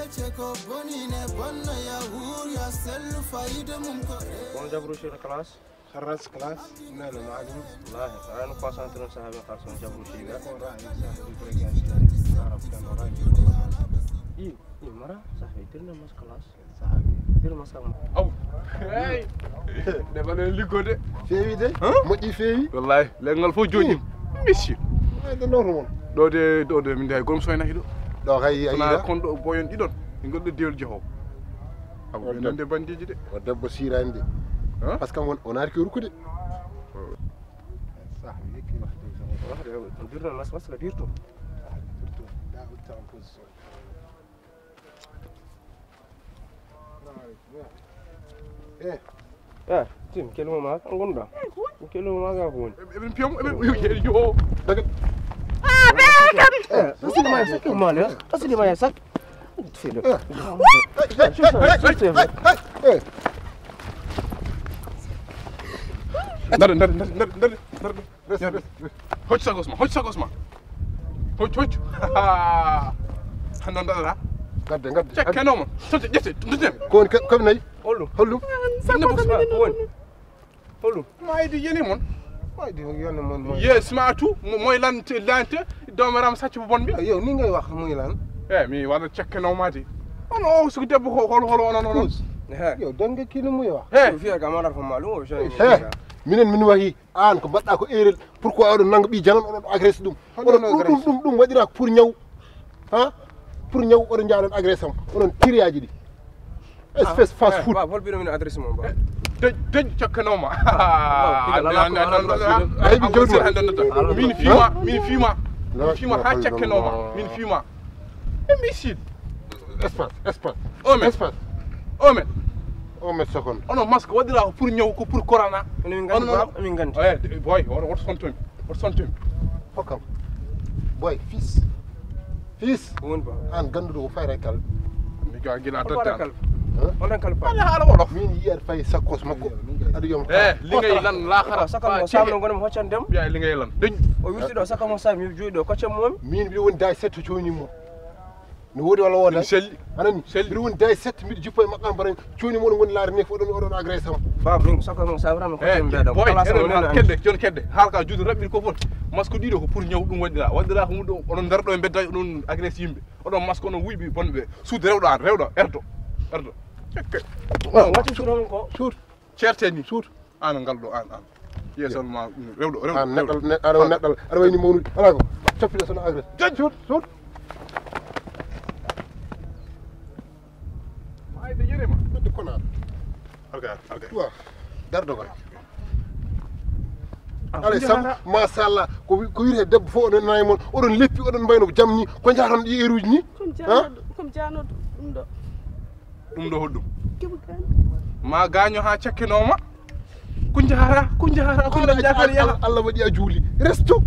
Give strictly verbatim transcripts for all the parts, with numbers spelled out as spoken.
Ceko boni ne bonno ya wur ya sellu fayida mum ko. Bon, jabru shi na class. Khalas class, ina da ma'azin. Wallahi, ana concentré sa ha ben kharson jabru shi ga. Ko ra'ayi sa bi brigade. Arab kan ra'ayi. I, i mara sa ha itirna mas class. Aw. Hey. De balen liggode. Feewi de. Moƴƴi feewi. Wallahi, lengal fof jooɗi. Monsieur. Ay de noto mon. Ɗo de, ɗo de min de hay gom soyna hiɗo. Ɗo kay ay. Sona kon ɗo boyon ɗiɗon. Ɗi gonɗo dewel joho. Aw, ɓe nande bandiji de. O debbo sirani de. Parce que on, on arki rukude. Sa yekki waxtu. Waxtu, dirto mas, mas la dirto. Da hutta en position. Eh, Tim, kelmo ma, an gonɗa? Kelmo ma ga ko woni? Eɓen piyam, eɓen yo. Daga. Ah, be kam. Eh, asidi ma sak, male. Asidi ma sak. Filo. Ndar, ndar, ndar, ndar, ndar. Res, res, res. Hocc sagos ma, hocc sagos ma. Hocc, hocc. Hannde on daɗata. Gadde, gadde. Cekkeno mo. Sotte, ƴette, nduten. Ko woni, kam nayi? Holɗum? Holɗum? Sakko ko woni? Holɗum? Maydi yoni mon. Maydi yoni mon, moy. Yes, ma tu, mo-, moy lante, lante, doomaram sacc bu bon bi. Yow, ni ngay wax moy lan? Eh, mi wala cekkeno ma di. Ono, o sugu debbo ko, hol, hol, ono, ono. Yow, donge kini muy wax? Eh. Fiya ka manar fa malu, o shay. Eh, minen min wahi. An ko mbaɗɗa ko erreur, pourquoi oɗon nanga ɓi janan oɗon agresse ɗum? Oɗon ɗum ɗum ɗum waɗira ko pour ñaw. Ha? Pour ñaw oɗon njaha oɗon agresse am. Oɗon kiriyaji ɗi. Espèce fast food. Ba hol bino min adresse mon ba. Dej dej cakkanoma. A heɓi jawdi ma. Min fima, min fima. Min fima ha cakkanoma. Min fima. Imbécile. Espace, espace. Omen. Espace. Omen. Omen seconde. Ono masque waɗira ko pour ñaw ko pour corona. Min gandi ba, min gandi. Eh, boy, woto woto sontomi. Woto sontomi. Hokkam. Boy, fils. Fils. Won ba. An ganduɗo ko fayra kal. Mi ga gila dadda. Kal. On kal pa. Ala hala wolof. Min yiyat fay sakkos makko. Adi yom. Eh, lingay lan la khara. Sakam mo samno gonom hoccan dem. Ya lingay lan. Deñ. O wirti ɗo sakam mo sami juuɗo ko cem mom. Min bi won day setto coni mo. No woodi walla wooda? Min selli. Anani? Selli. Mbiɗa woni day sept mbiɗa jippo e maɓɓe am bara cuuni mon woni laare ne fof ɗon oɗon agresse am. Ba min saka mon sabra mo ko tembe ɗo. Boy, kala sa ene wona ma kedde, jon kedde. Haal ka juutu rabbir ko fot. Masque ɗiɗo ko pour ñaw ɗum waɗira. Waɗira ko ɗum oɗon ndar ɗo e bedda oɗon agresse yimɓe. Oɗon masque oɗon wuyɓe bonɓe. Suudu rewɗo an, rewɗo, erdo. Erdo. Wati suudu ko. Suudu. Certe ni. Suut. An ngal ɗo, an, an. Yeeso ma, rewɗo, rewɗo, an neɗɗal, rewɗo. Ne-, aɗa woni neɗɗal, aɗa wayni mawnude. Ala ko, coppita sono agresse. Suut, suut. Ay, de yere ma. Wadde konaar. Alga, alga. Tuwa. Dardo ko. Alay sam, machallah, ko wi-, ko wiyete debbo fof oɗon nayi mon, oɗon leppi, oɗon mbayno ko jam ni, ko jahatan ɗi eruji ni? Comme janoɗo, comme janoɗo ɗum ɗo. Ɗum ɗo hoɗɗum? Ma gaaño haa cakkinoo ma. Ko njahara, ko njahara, ko njahara, Allah waɗi a juuli. Restu,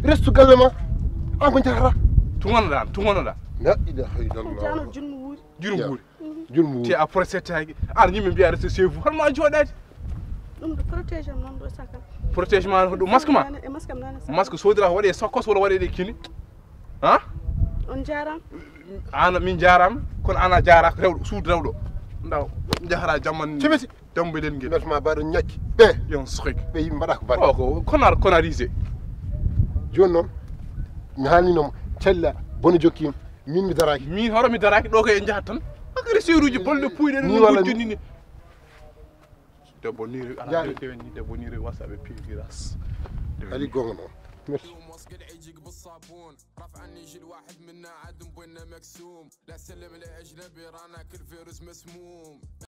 restu galle ma. An ko njahara. Tuŋonoɗaa, tuŋonoɗaa. La ilaha illallah. Jano junmu wuuri. Junmu wuuri. Junmu wuuri. Te a protégé taaki. An yimɓe mbiya restu seefu. Hol ma jooɗaade? Ɗum ɗo protégé am noon ɗo sakal. Protégé ma ko ɗum masque ma? E masque am nane sakal. Masque soodira ko waɗe sakkos walla waɗe ɗe kini? Ha? On jaaraama. An min jaaraama, kono an a jaaraaka rewɗo, suudu rewɗo. Ndaw, njahara jamman. Tibiti. Dambe lel ngel. Mes ma baɗo ñakki. Ɓe. Yon sohik. Ɓe yimɓe mbaɗa ko baɗa. O ko konar, konarisé. Jooni noon, mi haalnino mo, cella, bone jokki yim. Min mi daraaki. Min hoto mi daraaki, ɗo ko e njahat tan. Akari seeruuji bolɗe puyɗe ɗum walla ni. Debbo ni rewi, ala dewen ni debbo ni rewi wasa ɓe piwi giras. Ali gonga noon. Merci. رفع النيش الواحد منا عاد بوينا مكسوم. لا سلم لأجنبي، رانا كل فيروس مسموم.